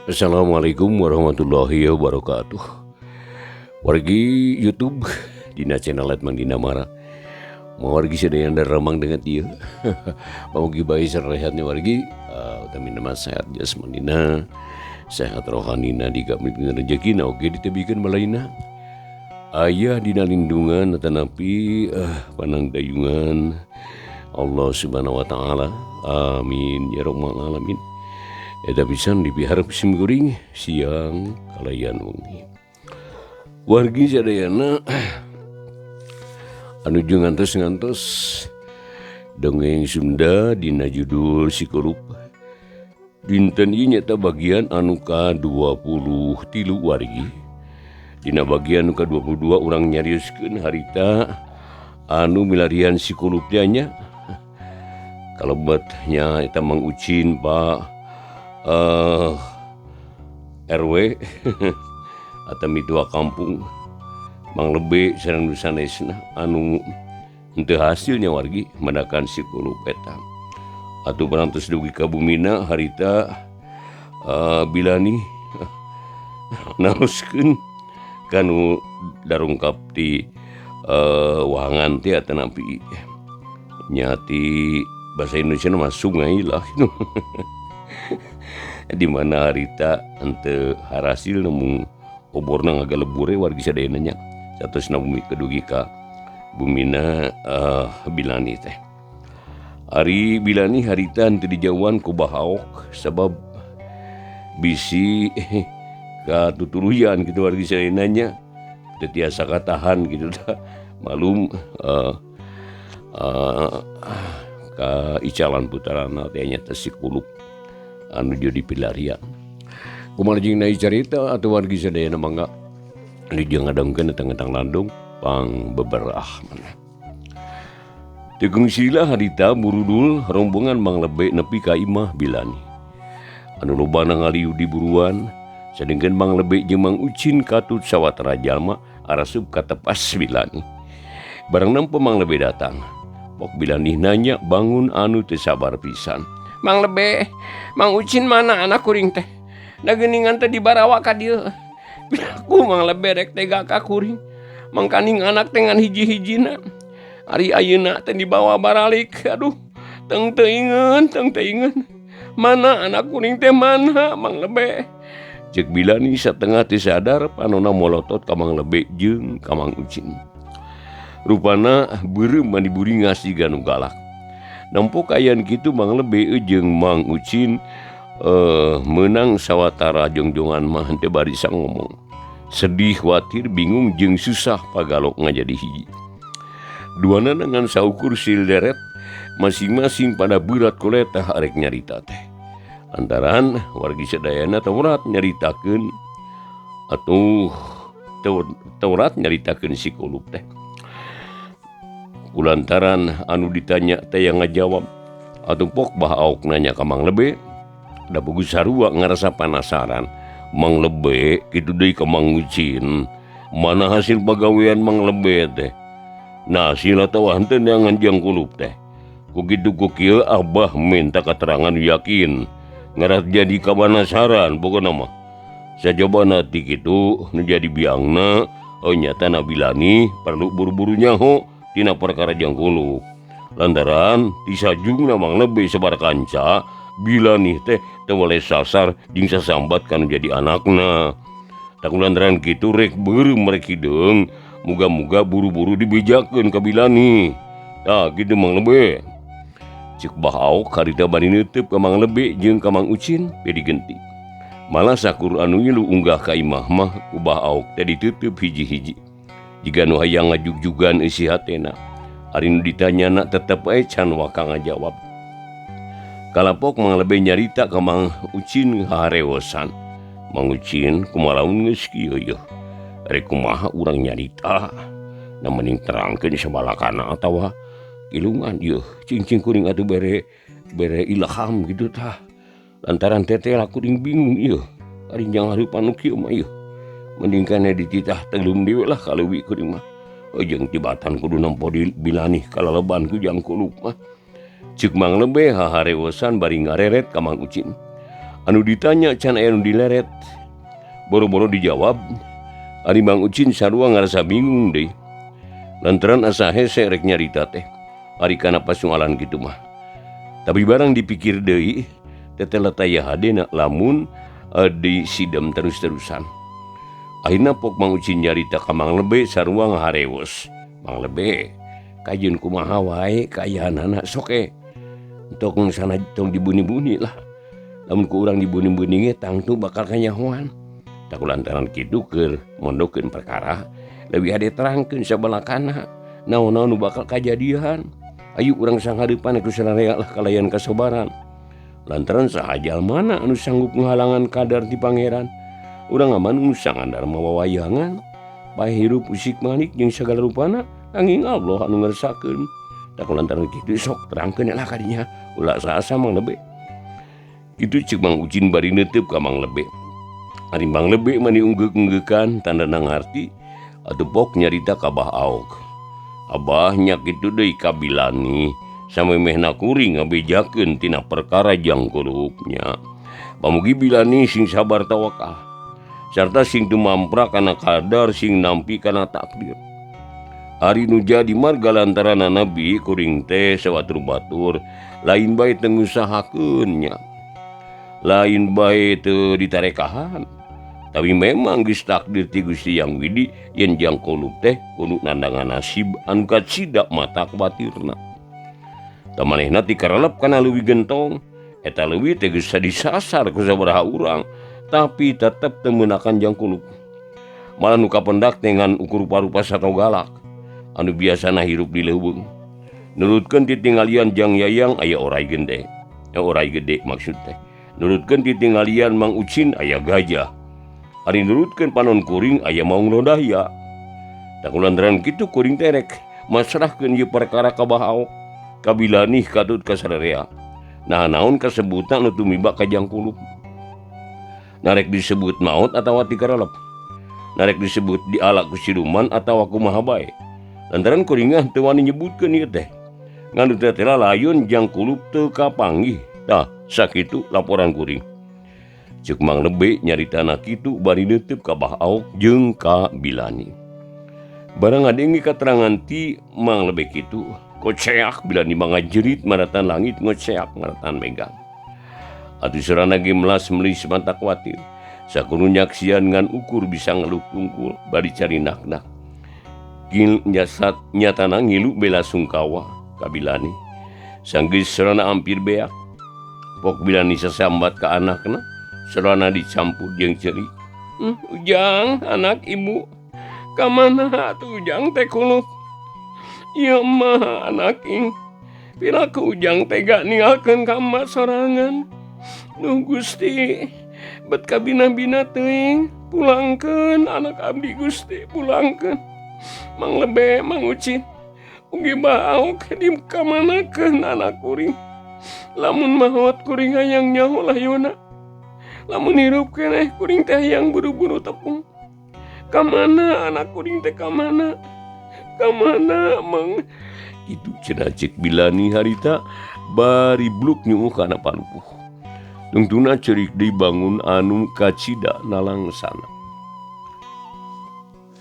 Assalamualaikum warahmatullahi wabarakatuh. Wargi YouTube dina channel Mang Dina Mara. Wargi sadayana daramang dengan ieu. Pamugi bae sarehatnya wargi, utamina mah sehat jasmanina, sehat rohanina, digamit rezekina oge ditebikeun balaina. Aya dina lindungan atanapi panangdayungan Allah Subhanahu wa taala. Amin ya rabbal alamin. Eta pisan dipiharep sim kuring siang kalayan wengi. Wargi sadayana anu jeung ngantos-ngantos dongeng Sunda dina judul Sikulup. Dinten ieu nyaeta bagian anu ka-23 wargi. Dina bagian anu ka-22 urang nyarioskeun harita anu milarian Sikulup teh nya. Kalebetnya eta Mang Ucin Pak RW atau mitua kampung Mang Lebe sareng nu sanesna anu henteu hasilnya wargi madakan Sikulup eta. Atuh parantos dugi ka bumina harita Bilani naroskeun kanu darungkap ti wahangan teh atanapi nya ti bahasa Indonesia mah sungai lah. Di mana harita henteu harasil nemu oborna ngagalebure wargi sadayana nya satosna bumi kedugi ka bumina Bilani teh. Ari Bilani harita henteu dijauhan ku Bahaok sabab bisi katutuluyan kitu wargi sadayana nya teu tiasa katahan kitu tah malum ka icalan putarana teh nya teh Sikulup anu jadi pilarian. Kumaha jeung nai carita atuh wargi sadayana mangga anu jeung ngadongkeun tentang landung pang beberah maneh. Tegung sila harita burudul rombongan Mang Lebe nepi ka imah Bilani. Anu lobana ngaliu di buruan sadengkeun Mang Lebe jeung Mang Ucin katut sawatara jalma arasup ka tepas Bilani. Barang nempo Mang Lebe datang, pok Bilani nanya bangun anu teu sabar pisan. Mang Lebe, Mang Ucin mana anak kuring teh? Da geuningan teh dibarawa ka dieu. Piraku Mang Lebe rek tega ka kuring. Mangkaning anak teh ngan hiji-hijina. Ari ayeuna teh dibawa baralik. Aduh, teng teuingeun, teng teuingeun. Mana anak kuring teh mana Mang Lebe? Ceuk Bilani satengah teu sadar panona molotot ka Mang Lebe jeung ka Mang Ucin. Rupana beureum mani buringas jiga nu galak. Nempo kaayaan kitu Mang Lebe jeung Mang Ucin meunang sawatara jongjongan mah henteu barisa ngomong. Sedih, khawatir, bingung jeung susah pagalok ngajadi hiji. Duanana ngan saukur sil deret masing-masing pada berat kuletah arek nyarita teh. Lantaran wargi sadayana taurat nyaritakeun atuh taurat nyaritakeun Sikulup teh. Kulantaran anu ditanya teh yang ngajawab atuh pok Bah Aok nanya ka Mang Lebe da bogu sarua ngarasa panasaran. Mang Lebe kitu deui ka Mang Ucin, mana hasil pagawean Mang Lebe teh? Nah sila tawa henteu neangan jang kulup teh. Ku kitu ku kieu Abah minta keterangan yakin ngaras jadi kabanasaran pokona mah. Sajabana ti kitu nu jadi biangna oh nyata na Bilani perlu buru-buru nyaho tina perkara jang kulup. Lantaran tisajungna Mang Lebe sabar kanca Bilani teh teu boleh sasar jeung sasambat kana jadi anakna. Tak lantaran kitu rek beureum rek hideung muga-muga buru-buru dibejakeun ka Bilani. Tah kitu Mang Lebe. Ceuk Bah Aok harita bari neuteub ka Mang Lebe jeung ka Mang Ucin pe digenti. Malah sakur anu ngilu unggah ka imah mah ku Bah Aok teh diteuteub hiji-hiji. Jiga nu hayang ngajugjugan eusi hatena. Ari nu ditanyana tetep bae can waka ngajawab. Kalapok Mang Lebe nyarita ka Mang Ucin harewosan. Mang Ucin kumaha lamun geus kieu yeuh. Rek kumaha urang nyarita? Na mending terangkeun sabalakana atawa ilungan yeuh cing-cing kuring atuh bere bere ilham kitu tah. Lantaran teteh kuring bingung yeuh. Ari jang hareupan nu kieu mah yeuh. Mending kana dititah telum deui lah kaleuwi kuring mah. Jeung tibatan kudu nempo di Bilani kalaleban ku jang kulup mah. Ceuk Mang Lebe haharewosan bari ngareret ka Mang Ucin. Anu ditanya can aya nu dileret. Boro-boro dijawab, ari Mang Ucin sarua ngarasa bingung deui. Lantaran asa hese rek nyarita teh, ari kana pasualan kitu mah. Tapi barang dipikir deui, teteh taya hadena lamun disidem terus-terusan. Akhirna pok Mang Ucin nyarita ka Mang Lebe sarua ngaharewos. Mang Lebe, kajeun kumaha wae kaayaanana sok tong sana tong dibuni-buni lah. Lamun ku urang dibuni-buni ge tangtu bakal kanyahoan. Tak lantaran kitu keur mondokeun perkara leuwih hade terangkeun sabalakana naon-naon nu bakal kajadian. Ayu urang sanghareupan ku sararea lah kalayan kasobaran. Lantaran saha jalmana anu sanggup ngahalangan kadar ti pangeran. Urang aman nu sangandar mawa wayangan. Paeh hirup usik malik jeung sagala rupana angin Allah anu ngersakeun. Tak lantaran kitu sok terangkeun lah kadinya ulah saasa Mang Lebe. Kitu ceuk Mang Ucin bari neuteub ka Mang Lebe. Ari Mang Lebe mah diunggeuk-unggeukan tandana ngarti atuh pok nyarita ka Abah Aok. Abah nya kitu deui ka Bilani samemehna kuring ngabejakeun tina perkara jang kulupnya. Pamugi Bilani sing sabar tawakal sarta sing teu mampra kana kadar sing nampi kana takdir. Ari nu jadi marga lantaran Nabi kuring teh sawatur batur lain bae teu ngusahakeun nya. Lain bae teu ditarekahan. Tapi memang geus takdir ti Gusti Yang Widi yen jang kulub teh kudu nandangan nasib anu kacida mata kuatirna. Tah manehna ti karelep kana leuwih gentong, eta leuwih teh geus disasar ku sabaraha urang, tapi tetep teu meunakan jang kulub. Malah nu kapendak teh ngan ukur rupa-rupa sato galak anu biasana hirup di leuweung. Nurutkeun titinggalian jang yayang aya orai gede, orai gede maksud teh. Nurutkeun titinggalian Mang Ucin aya gajah. Ari nurutkeun panon kuring aya maung lodaya. Tak lantaran kitu kuring teh rek masrahkeun ieu perkara ka Bah Aok. Kabilanih katut ka sararea. Nah naon kasebutan nu tumiba ka jang kulub. Narek disebut maot atawa tikarelep. Narek disebut diala ku siluman atawa kumaha bae. Lantaran kuringah teu wani nyebutkeun ieu teh. Ngan teh layun jang kulub teu kapanggih. Tah sakitu laporan kuring. Ceuk Mang Lebe nyaritana kitu bari neuteub ka Bah Aok jeung ka Bilani. Barang ngadenge katerangan ti Mang Lebe kitu, koceak Bilani mangajerit maratan langit ngoceak maratan mega. Atuh sorana ge melas melis mata kuatir. Sakudu nyaksian ngan ukur bisa ngeluh tungkul bari cari nak-nak. Gil jasad nyatana ngilu bela sungkawa ka Bilani. Sanggeus sorana hampir beak. Pok Bilani sasambat ka anakna. Serana dicampur jeung ceurik. Ujang anak ibu ka mana atuh Ujang teh kulub? Ieu mah anak ing. Piraku Ujang teh ninggalkeun ka emak sorangan. Duh Gusti, bet kabina-bina teuing pulangkeun anak abdi Gusti, pulangkeun. Mang Lebe, Mang Ucin, ugi baok di kamanakeun anak kuring. Lamun maot kuring hayang nyaho layuna. Lamun hirup keneh kuring teh hayang buru-buru tepung. Kamana anak kuring teh kamana? Kamana Mang? Itu cenah ceuk Bilani harita bari bluk nyuuh kana palupuh. Tungtuna ceurik deui bangun anu kacida nalangsana.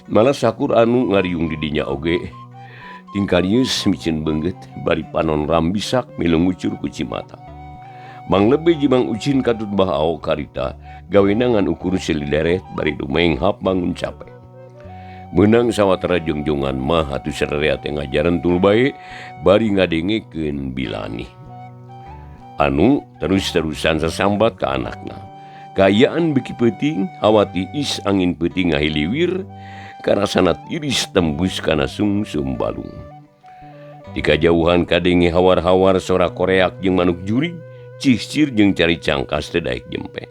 Malah sakur anu ngariung di dinya oge tingkalius miceun beunggeut bari panon rambisak milu ngucur ku cimata. Mang Lebe jeung Mang Ucin katut Bah Aok karita gawena ngan ukur silideret bari dumenghap bangun capek. Meunang sawatara jongjongan mah atuh sararea teh ngajaran tul bae bari ngadengekeun Bilani. Anu terus-terusan sasambat ka anakna. Kaayaan beuki peuting hawa tiis angin peuting ngahiliwir karasana tiris tembus kana sungsum balung. Di kajauhan kadenge hawar-hawar sora koreak jeung manuk jurig. Cihcir jeung cari cangkas teu daek jempe.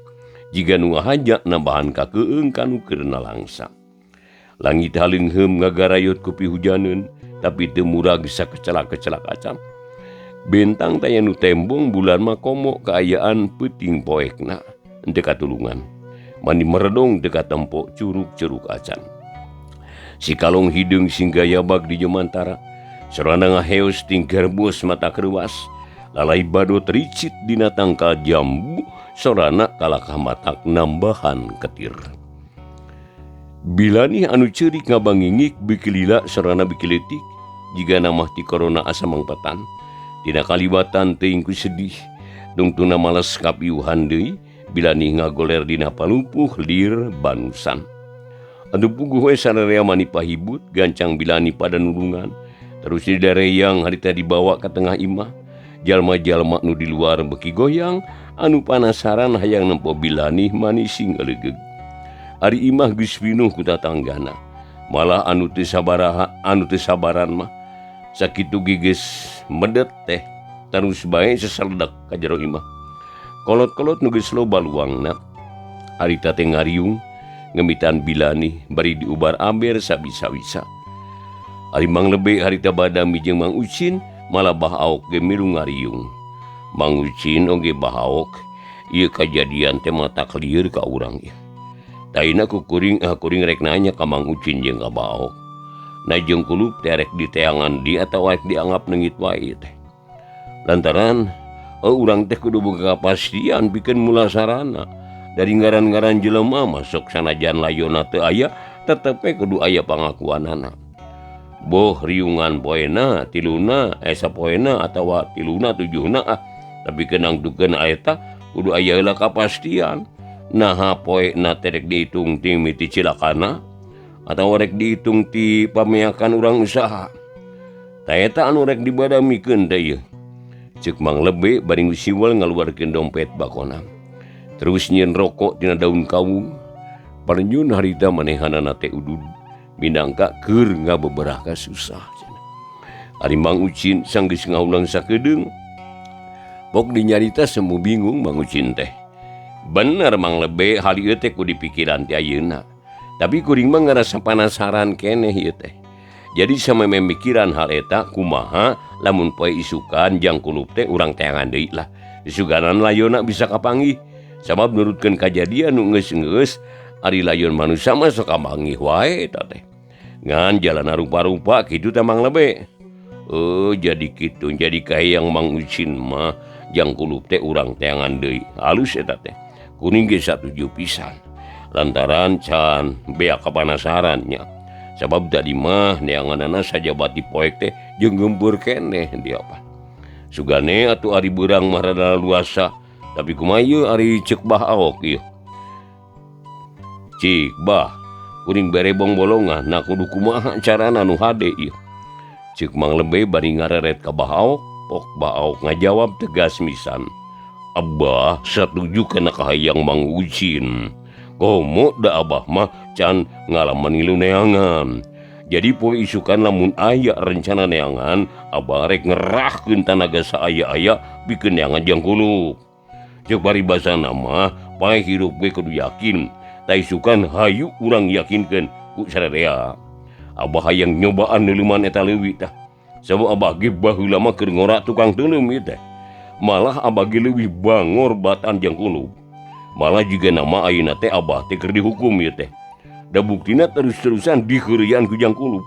Jiga nu ngahaja nambahan kakeung kanu keur nalangsa. Langit haleungheum ngagarayot ku pihujaneun, tapi teu murag sakecelak-kecelak acan. Bentang taya nu tembong bulan mah komo kaayaan peuting poekna henteu katulungan. Mani meredong teu katempo curug-curug acan. Si kalong hideung sing gayabag di jemantara, sorana ngaheos ting garbos mata keruas. Lalai badut ricit dina tangkal jambu sorana kalakah matak nambahan ketir. Bilani anu ceurik ngabangingik beuki lila sorana beuki leutik jigana mah ti korona asa mangpetan. Tina kaliwatan teuing ku sedih tungtungna males kapiuhan deui Bilani ngagoler dina palumpuh lir banusan. Anu puguh we sararea mani pahibut gancang Bilani pada nulungan terus didareyang harita dibawa ka tengah imah. Jalma-jalma nu di luar beuki goyang anu panasaran hayang nempo Bilani mani sing eulegeug. Ari imah geus pinuh ku tatanggana. Malah anu teu sabaraha anu teu sabaran mah sakitu ge geus medet teh tarus bae seseledak ka jero imah. Kolot-kolot nu geus loba luangna harita teh ngariung ngemitan Bilani bari diubar-aber sabisa-bisa. Ari Mang Lebe harita badami jeung Mang Ucin malah Bah Aok ge milu ngariung. Mang Ucin oge Bah Aok ieu kajadian teh matak lieur ka urang ieu. Taina ku kuring ah kuring rek nanya ka Mang Ucin jeung ka Bah Aok. Na jeung kulup teh rek diteangan di atawa rek dianggap leungit wae teh. Lantaran urang teh kudu boga kapastian pikeun mulasarana. Dari ngaran-ngaran jelema masuk sanajan layona teu aya tetep we kudu aya pangakuanana. Boh riungan poena tiluna sapoena atawa tiluna tujuhna ah tapi kenangtukeun eta kudu aya heula kapastian. Naha poena teh rek dihitung ti mimiti cilakana atawa rek dihitung ti pameakan urang usaha. Ta eta anu rek dibadamikeun teh ieu. Ceuk Mang Lebe bari ngusiwel ngaluarkeun dompet bakona. Terus nyieun rokok tina daun kawung. Parenyun harita manehanana teh udud minangka keur ngabeberah ka susah. Ari Mang Ucin sanggeus ngahuleng sakedeung. Pok dinyarita semu bingung Mang Ucin teh. Bener Mang Lebe hal ieu teh ku dipikiran ti ayeuna. Tapi kuring mah ngarasa panasaran keneh ieu teh. Jadi sameme mikiran hal eta kumaha lamun poe isukan jang kulup teh urang teangan deui lah. Isuganan layona bisa kapanggih. Sabab nurutkeun kajadian nu geus-geus ari layon manusia mah sok kamanggih wae eta teh. Ngan jalana rupa-rupa kitu teh Mang Lebe. Oh jadi kitu jadi kahayang Mang Ucin mah jang kulup teh urang teangan deui. Halus eta teh. Kuring ge satuju pisan. Lantaran can beak kapanasaran nya. Sabab tadi mah neanganana sajabati poek teh jeung geumpeur keneh diapan. Sugane atuh ari beurang mah rada luasa. Tapi kumaha ieu ari ceuk Bah Aok ieu. Cik Bah, kuring bere bongbolongan nah kudu kumaha carana nu hade ieu. Ceuk Mang Lebe bari ngareret ka Bah Aok, pok Bah Aok ngajawab tegas misan. Abah satuju kana kahayang Mang Ucin. Komo da abah mah can ngalaman ngilu neangan. Jadi poe isukan lamun aya rencana neangan, abah rek ngerahkeun tanaga saaya-aya pikeun neangan jang kulup. Ceuk paribasana mah pae hirup ge kudu yakin. Ta isukan hayu urang yakinkeun ku sararea. Abah hayang nyobaan neuleuman eta leuwi tah. Sabab abah ge baheula mah keur ngora tukang teuleum ieu teh. Malah abah ge leuwih bangor batan jang kulup. Malah jiga nama ayeuna teh abah teh keur dihukum ieu teh. Da buktina terus-terusan diheureyan ku jang kulup.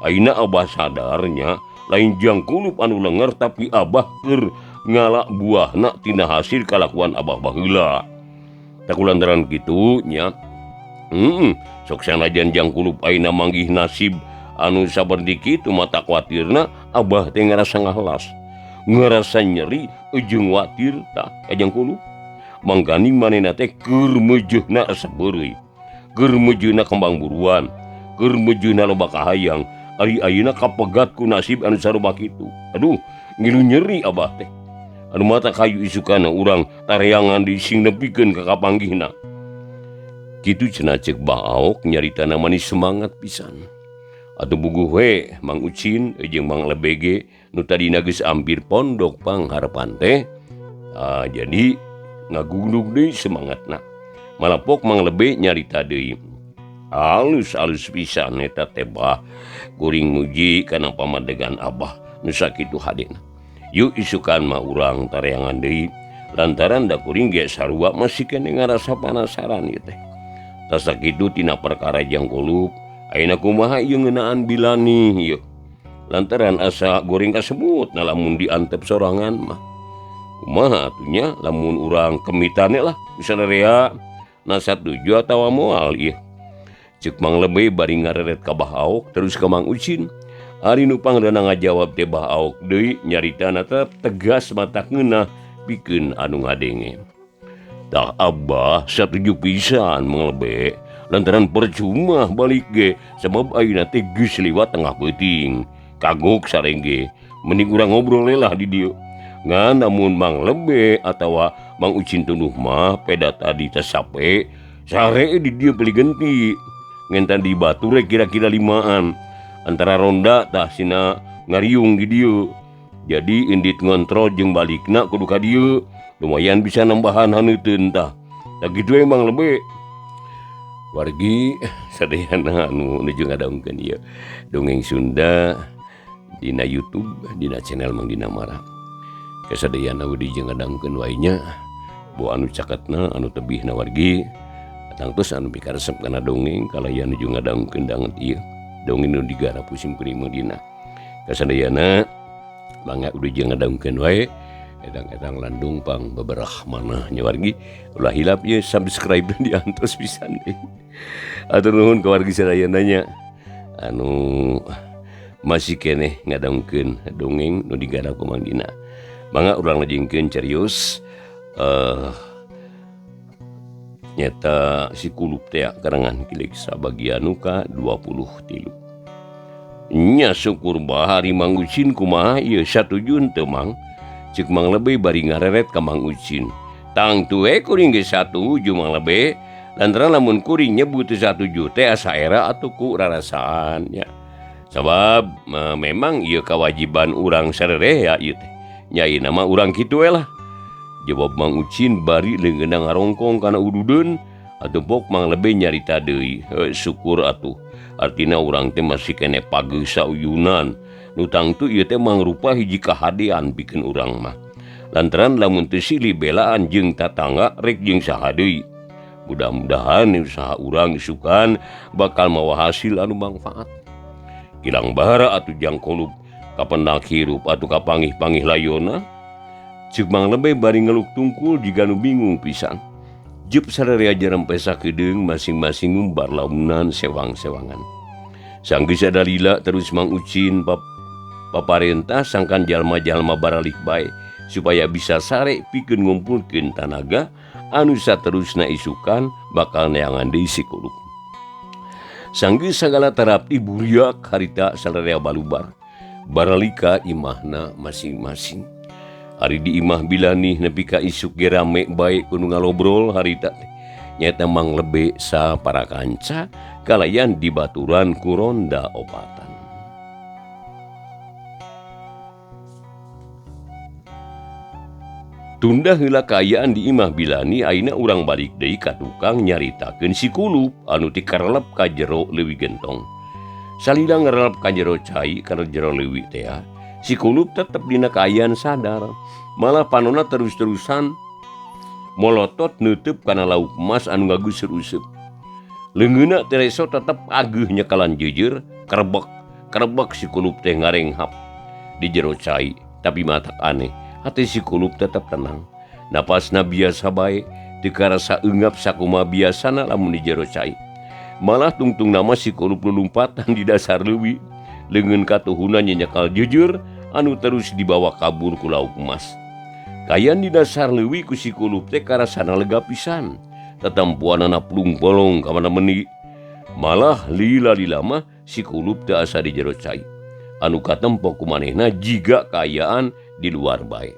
Ayeuna abah sadarnya lain jang kulup anu lenger tapi abah keur ngala buahna tina hasil kalakuan abah baheula. Tah kulantaran kitu nya. Sok sanajan jang kulup ayeuna manggih nasib anu saperti kitu mata kuatirna abah teh ngarasa ngahelas. Ngarasa nyeri jeung watir tah ka jang kulup. Mangkaning manehna teh keur meujeuhna asa beureui. Keur meujeuhna kembang buruan, keur meujeuhna loba kahayang. Ari ayeuna kapegat ku nasib anu sarupa kitu. Aduh, ngilu nyeri abah teh. Anu mata kayu isukana urang tareangan di sing nepikeun ka kapanggihna. Kitu cenah ceuk Bah Aok nyaritana manis semangat pisan. Atuh buguh we Mang Ucin jeung Mang Lebe ge nu tadina geus ampir pondok pangharepan teh. Jadi ngagundug deui semangatna. Malapok Mang Lebe nyarita deui. Alus-alus pisan eta teh Bah. Kuring muji kana pamadegan abah nu sakitu hadena. Yuk isukan mah urang tareangan deui lantaran da kuring ge sarua masih keneh ngarasa panasaran ieu teh. Tah sakitu tina perkara jang kulup, ayeuna kumaha ieu ngeunaan Bilani ieu. Lantaran asa goreng kasebut nah lamun diantep sorangan mah. Kumaha atuh nya lamun urang kemitane lah bisa rea na satuju atawa moal ieu. Ceuk Mang Lebe bari ngareret ka Bah Aok terus ka Mang Ucin. Ari nu pangdana ngajawab teh Bah Aok deui nyaritana tetep tegas matak ngeunah pikeun anu ngadenge. Tah Abah satuju pisan Mang Lebe lantaran percuma balik ge sebab ayeuna teh geus liwat tengah peuting. Kagok sareng ge mending urang ngobrol lah di dieu. Ngan namun Mang Lebe atawa Mang Ucin tunduh mah peda tadi teh sape sare di dieu beli genti. Ngentan di batur kira-kira limaan antara ronda tah sina ngariung di dieu. Jadi indit ngontrol jeung balikna kudu ka dieu. Lumayan bisa nambahan haneuteun tah. Tah kitu we Mang Lebe. Wargi sadayana anu nuju ngadongkeun ieu dongeng Sunda dina YouTube dina channel Mang Dina Mara. Kasadayana wedi jeung ngadangkeun wae nya. Boa anu caketna anu tebihna wargi tangtos anu pikaresep kana dongeng kalayan nuju ngadangkeun danget ieu dongeng nu digarap ku sim kuring Mang Dina. Kasadayana mangga udah jeung ngadangkeun wae etang-etang landung pang beberah manah nya wargi. Ulah hilap ye subscribe dan diantos pisan deui. Atur nuhun ka wargi sadayana nya anu masih keneh ngadangkeun dongeng nu digarap ku Mang Dina. Mangga urang lajengkeun carios nyata si kulup teh karangan Kileksa bagian nu ka 23. Nya syukur bahari Mang Ucin kumaha ieu satuju henteu Mang? Ceuk Mang Lebe bari ngareret ka Mang Ucin. Tangtu we kuring ge satuju Mang Lebe lantaran lamun kuring nyebut teu satuju teh asa era atuh ku rarasaan nya. Sabab memang ieu kawajiban urang sarerea ieu teh. Nya ayeuna mah urang kitu we lah. Jawab Mang Ucin bari leungeunna ngarongkong kana ududeun atuh pok Mang Lebe nyarita deui. Syukur atuh. Artina urang teh masih keneh pageuh sauyunan. Nu tangtu ieu teh mangrupa hiji kahadean pikeun urang mah. Lantaran lamun teu silih belaan jeung tatangga rek jeung saha deui. Mudah-mudahan usaha urang isukan bakal mawa hasil anu mangfaat. Kilang bara atuh jang kolub kapendak hirup atuh kapangih-pangih layona. Ceuk Mang Lebe bari ngeluk tungkul jiga nu bingung pisan. Jeup sararea jerempe sakedeung masing-masing ngumbar launan sewang-sewangan. Sanggeus adalila terus Mang Ucin paparentah sangkan jalma-jalma baralik bae supaya bisa sare pikeun ngumpulkeun tanaga anu saterusna isukan bakal neangan deui si kulup. Sanggeus sagala tarapti buriak harita sararea balubar. Baralika imahna masing-masing. Ari di imah Bilani nepi ka isuk ge rame bae kudu ngalobrol harita teh. Nyaeta Mang Lebe sa para kanca kalayan dibaturan ku ronda opatan. Tunda heula kaayaan di imah Bilani ayeuna urang balik deui ka tukang nyaritakeun si kulup anu tikarelep ka jero leuwi gentong. Salila ngarelep ka jero cai kana jero leuwi teh, si kulup tetep dina kaayaan sadar. Malah panona terus-terusan molotot neuteub kana lauk emas anu ngagusur useup. Leungeunna tereso tetep ageuh nyekalan jeujeur, kerebek, kerebek si kulup teh ngarenghap di jero cai, tapi matak aneh. Hati si kulup tetep tenang. Napasna biasa bae, teu karasa eungap sakumaha biasana lamun di jero cai. Malah tungtung nama si kulup lulumpatan di dasar leuwi. Leungeun katuhuna nyekal jujur anu terus dibawa kabur ku lauk emas. Kayan di dasar leuwi ku si kulup teh karasana lega pisan. Tetempuanana plung-polong ka mana meni. Malah lila-lila mah si kulup teu asa di jero cai. Anu katempo ku manehna jiga kaayaan di luar bae.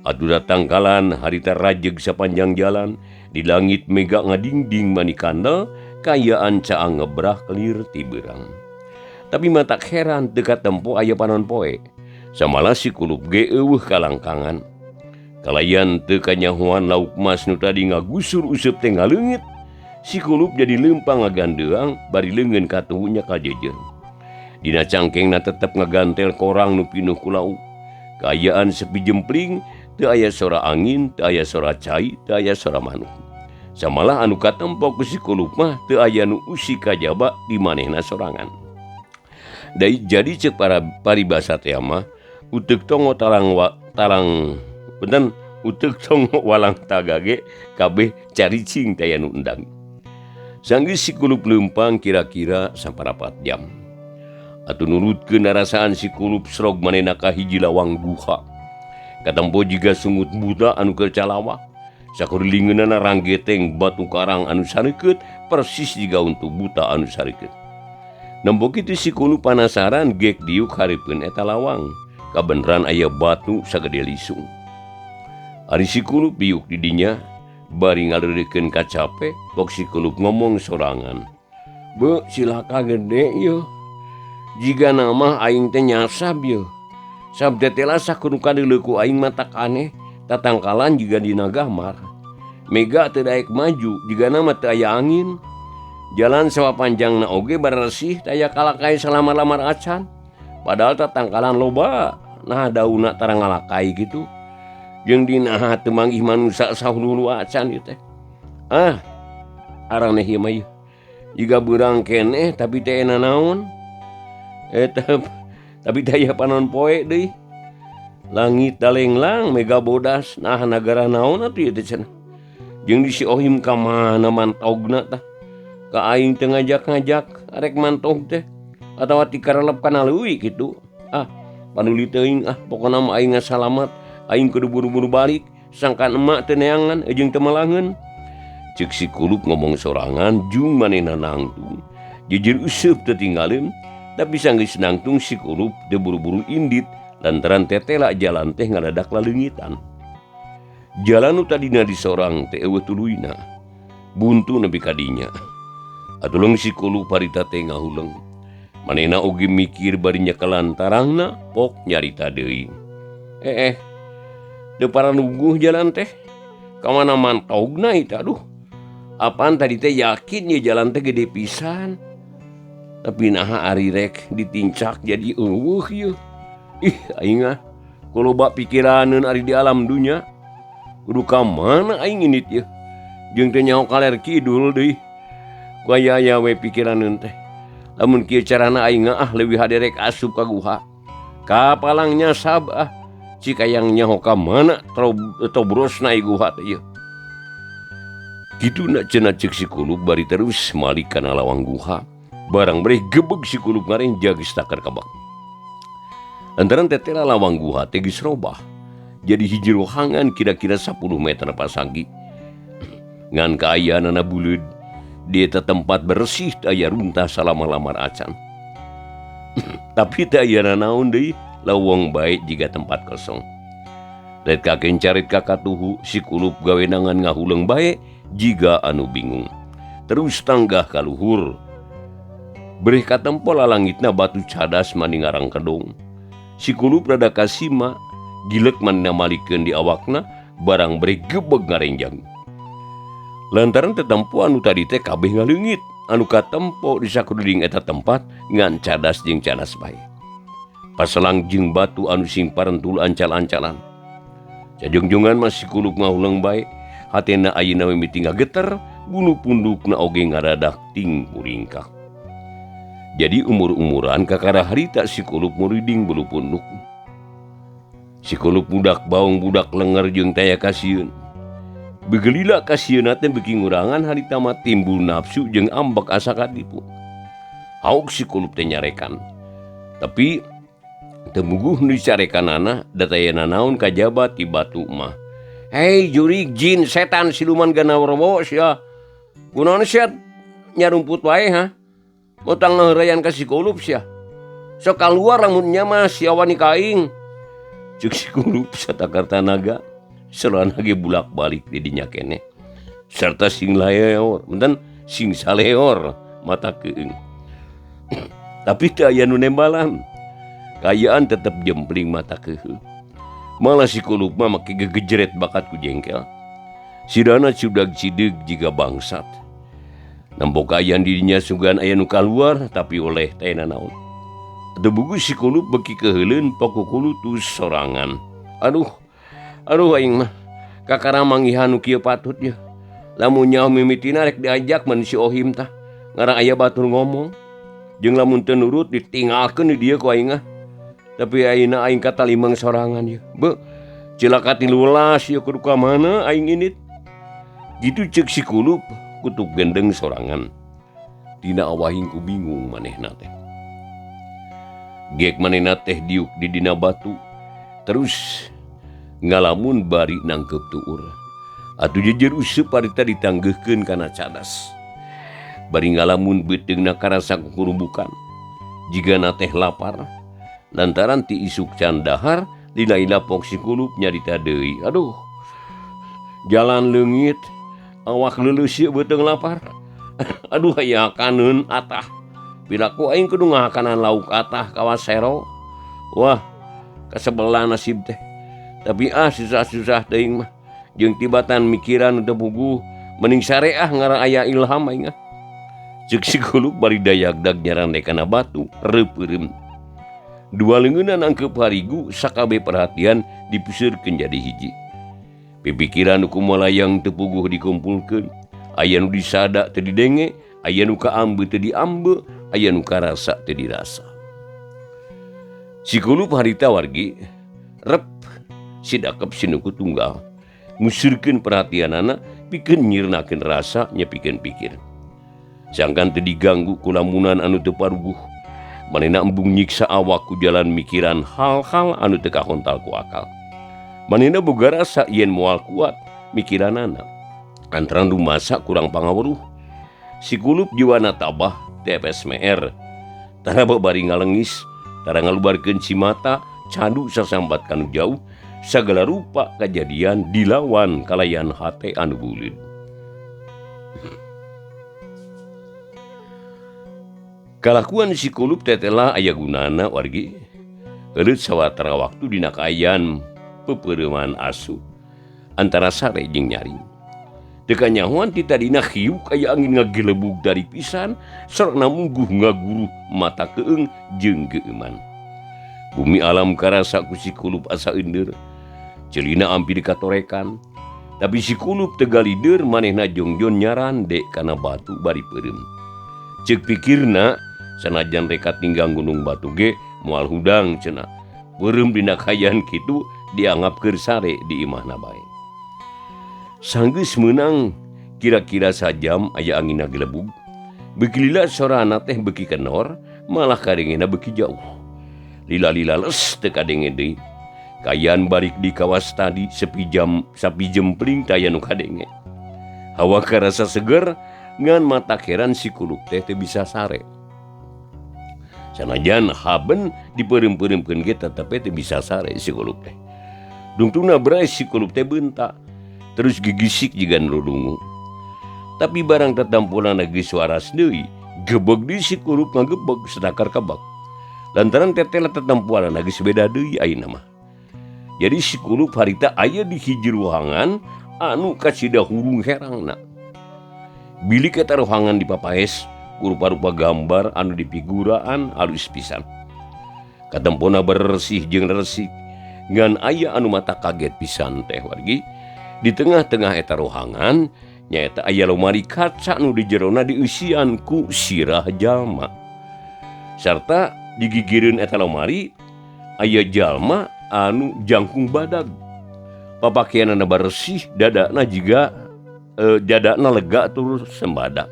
Atuh datangkalan harita rajeg sapanjang jalan, di langit mega ngadingding manikandel, kaayaan caang ngebrah kelir ti beurang. Tapi matak heran teu katempo aya panon poe. Samalah si kulup ge eueuh kalangkangan. Kalayan teu kanyahoan lauk emas nu tadi ngagusur useup teh ngaleungit. Si kulup jadi leumpang ngagandeang bari leungeun katuhunya ka jeujeur. Dina cangkengna tetep ngagantel korang nu pinuh ku lauk. Kaayaan sepi jempling, teu aya sora angin, teu aya sora cai, teu aya sora manuk. Samalah anu katempo ku si kulup mah teu aya nu usik kajaba di manehna sorangan. Jadi cek para paribasa teh mah uteuk tongo talang wa, talang punten uteuk tongo walang tagage kabeh caricing teh anu endang. Sanggeus si Kulup leumpang kira-kira saparapat jam. Atuh nurutkeun narasaan si Kulup srog manehna ka hiji lawang guha. Katempo jiga sungut buta anu keur calawak. Sakurilingeunana ranggeteng batu karang anu sareukeut persis jiga untu buta anu sareukeut. Nempo kitu si Kulup panasaran gek diuk hareupeun eta lawang. Kabeneran aya batu sagede lisung. Ari si Kulup diuk di dinya bari ngaleurekeun kacape, pok si Kulup ngomong sorangan. Be, silaka gede yeuh. Jiga nama aing teh nyasab yeuh. Sabda teh sakudu kadeuleu ku aing mah tak aneh, tatangkalan jiga dina gamar. Mega teu daek maju, jiga nama teu aya angin. Jalan sawapanjangna oge bersih, teu aya kalakai salamar-lamar acan. Padahal tatangkalan loba, nah daunna tara ngalakai kitu. Jeung dina teu manggih manusa sahulu acan ieu teh. Ah, araneh ieu mah ieu. Jiga beurang keneh tapi teh naon. Eta tapi teh aya panon poe deui. Langit dalenglang mega bodas, nah nagara naon atuh ieu teh cenah. Jeung di si Ohim ka mana mantogna tah. Ka aing teu ngajak-ngajak arek mantog teh atawa tikarelep kana leuwi kitu. Ah, panuli teuing ah pokona mah aing ngasalamat. Aing kudu buru-buru balik, sangkan emak teu neangan jeung teu melangeun. Ceuk si Kulup ngomong sorangan jung manehna nangtung. Jejeur useup teu tinggaleun, tapi sanggeus nangtung si Kulup teu buru-buru indit lantaran tetela jalan teh ngadadak laleungitan. Jalan nu tadina disorang teh eueuh tuluyna. Buntu nepi ka dinya. Atuh si Kulup harita teh ngahuleng. Manehna oge mikir bari nyekelan tarangna pok nyarita deui. Teu paranuguh jalan teh. Ka mana mantogna itu aduh. Apaan tadi teh yakin ye jalan teh gede pisan. Tapi naha ari rek ditincak jadi eueuh ieu. Ih aing ah kuloba pikiraneun ari di alam dunya. Kudu ka mana aing indit ieu. Jeung teu nyaho kaler kidul deui. Ku aya-aya we pikiraneun teh. Lamun kieu carana aing ah leuwih hade rek asup ka guha. Kapalang nyasab ah. Cik hayang nyaho ka mana tobrosna ieu guha teh ieu. Kitu na cenah ceuk si Kulup bari terus malik kana lawang guha. Barang bereh gebeg si Kulup ngarenjag geus takar kabak. Lantaran tetela lawang guha teh geus robah. Jadi hiji rohangan kira-kira 10 meter pasagi. Ngan kaayaanana buleud. Di eta tempat bersih teu aya runtah salama-lamar acan. Tapi teu aya nanaon deui. Lawang baik jiga tempat kosong. Ret kakencarit kakatuhu si Kulup gawenangan ngahuleng bae jiga anu bingung. Terus tanggah kaluhur. Bereh katempo lalangitna batu cadas mani ngarang kedong. Si Kulup rada kasima, gilek manehna malikeun di awakna barang bereh gebeg ngarenjang. Lantaran tetempo anu tadi teh kabeh ngaleungit, anu katempo di sakuliling eta tempat ngan cadas jeung cadas bae. Paselang jeung batu anu sing parentul ancal-ancalan. Cajungjungan mah si Kulup ngahuleng bae, hatena ayeuna mimiti ngageter, bulu pundukna oge ngaradak ting puringkak. Jadi umur-umuran kakara harita si Kulup muriding bulu punduk. Si Kulup budak baung budak lenger jeung taya kasieun. Begelila kasieunna teh beuki ngurangan harita mah timbul nafsu jeung ambek asa katipu. Hauk si Kulup teh nyarekan. Tapi temuguh nu dicarekanana da taya nanaon kajaba ti batu mah. Hei jurig jin setan siluman ganawarwo sia. Kunaon sia nyarumput wae ha? Motang ngaheureyan ka si Kulup sia. Sok kaluar lamun nya mah sia wani ka aing. Ceuk si Kulup satakar tanaga selana ge bulak-balik di dinya keneh. Serta sing laeor, menten sing saleor mata keung. Tapi teu aya nu nembalan. Kaayaan tetep jempling mata keuheuh. Malah si Kulup mah make gegejret bakat ku jengkel. Sidana sudag sideug jiga bangsat. Nempo kaayaan dirinya sugan aya nu kaluar tapi oleh teh nanaon. Teu bugu si Kulup beuki keuheuleun pokukulutus sorangan. Aduh, aduh aing mah kakara manggihan nu kieu patut yeuh. Lamun nyaho mimitina rek diajak mun si Ohim tah. Ngarang aya batur ngomong. Jeung lamun teu nurut ditinggalkeun di dieu ku aing ah. Tapi ayeuna aing katalimang sorangan ieu. Beuh, cilaka 13 ieu kudu ka mana aing indit. Gitu ceuk si Kulup kutuk gendeng sorangan. Dina awahing ku bingung manehna teh. Gek manehna teh diuk di dina batu terus ngalamun bari nangkep tuur. Atuh jejer useup harita ditanggeuhkeun kana cadas. Bari ngalamun beuteungna karasa kukurumbukan. Jigana teh lapar lantaran ti isuk can dahar lila-lila pok si Kulup nyarita deui. Aduh, jalan leungit, awak leuleus ieu beuteung lapar. Aduh aya kaneun atah. Piraku aing kudu ngahakanan lauk atah kawas sero. Wah, kasebelah nasib teh. Tapi ah susah-susah teuing mah. Jeung tibatan mikiran teu puguh, mending sareah ngara aya ilham aing ah. Ceuk si Kulup bari dayagdag nyarande kana batu reupeureum. Dua leungeunna nangkeup harigu sakabeh perhatian dipuseurkeun jadi hiji. Pipikiran nu kumalayang teu puguh dikumpulkeun. Aya nu disada teu didenge, aya nu kaambe teu diambe, aya nu karasa teu dirasa. Si Kulup harita wargi rep sidakep sinuku tunggal. Musurkeun perhatianana pikeun nyirnakeun rasa nyepikeun pikir. Sangkan teu diganggu ku lamunan anu teu paruguh. Manehna embung nyiksa awak ku jalan mikiran hal-hal anu teu kahontal ku akal. Manehna boga rasa yen moal kuat mikiranana. Antara rumasa kurang pangaweruh. Si Kulup jiwana tabah TFSMR. Tara bari ngalengis, tara ngalubarkeun cimata, candu sasambat kanu jauh, sagala rupa kajadian dilawan kalayan hate anu buleud. Kalakuan si Kulup tetela aya gunana wargi. Eureut sawatara waktu dina kaayaan pepereuman asu antara sare jeung nyaring. Teu kanyahoan ti tadina hiuk aya angin ngagelebug dari pisan sarana mungguh ngaguruh mata keung jeung geueuman. Bumi alam karasa ku si Kulup asa eundeur. Ceulina ampir katorekan. Tapi si Kulup teu galider manehna jongjon nyarande kana batu bari peureum. Ceuk pikirna sanajan reka tinggang gunung batu ge moal hudang cenah. Peureum dina kaayaan kitu dianggap keur sare di imahna bae. Sanggeus meunang kira-kira sajam aya angin ngagelebug. Beuki lila sorana teh beuki kenor, malah kadengena beuki jauh. Lila-lila les teu kadenge deui. Kaayaan balik di kawas tadi sepi jam sapi jempling taya nu kadenge. Hawa karasa seger ngan mata heran si Kulup teh teu bisa sare. Sanajan haben dipeureum-peureumkeun ge tetep teu bisa sare si Kulup teh. Dungtungna bray si Kulup teh beunta, terus gigisik jiga nu dungu. Tapi barang tetampulan geus waras deui, gebeg deui si Kulup ngagebeg sedakar kabak. Lantaran tetela tetempuan geus beda deui ayeuna mah. Jadi si Kulup harita aya di hiji ruangan anu kasida hurung herangna. Bilik eta ruangan dipapaes ku rupa-rupa gambar anu dipiguraan alus pisan. Katempona bersih jeung resik ngan aya anu mata kaget pisan teh wargi. Di tengah-tengah eta ruangan nyaeta aya lomari kaca nu di jerona dieusian ku sirah jalma. Sarta digigireun eta lomari aya jalma anu jangkung badag. Papakeanana bersih, dadana jiga dadana lega tur sembada.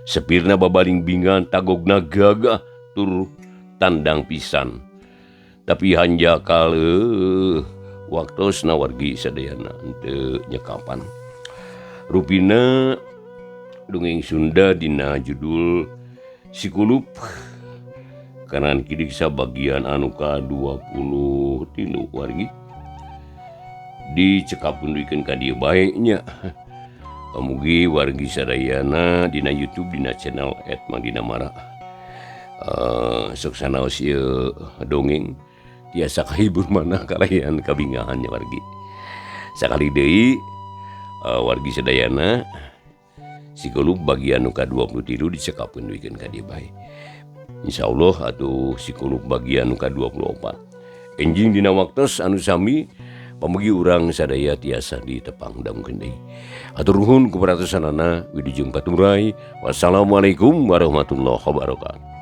Sepirna babaring bingan, tagogna gagah tur tandang pisan. Tapi hanjakal waktosna wargi sadayana henteu nyekapan. Rupina dongeng Sunda dina judul Si Kulup kanan kiri sabagian anu ka-23 wargi dicekapkeun duikeun ka dieu bae nya. Pamugi wargi sadayana dina YouTube dina channel @mangdinamara. Sok sanaos ieu dongeng tiasa kahibur mana kalayan kabingahan nya wargi. Sakali deui wargi sadayana Si Kulup bagian nu ka-23 dicekapkeun duikeun ka dieu bae. Insyaallah atuh Si Kulup bagian nu ka-24. Enjing dina waktos anu sami Pamugi urang sadaya tiasa ditepang dangukeun deui. Hatur nuhun ku perhatosanana, wilujeng paturay. Wassalamualaikum warahmatullahi wabarakatuh.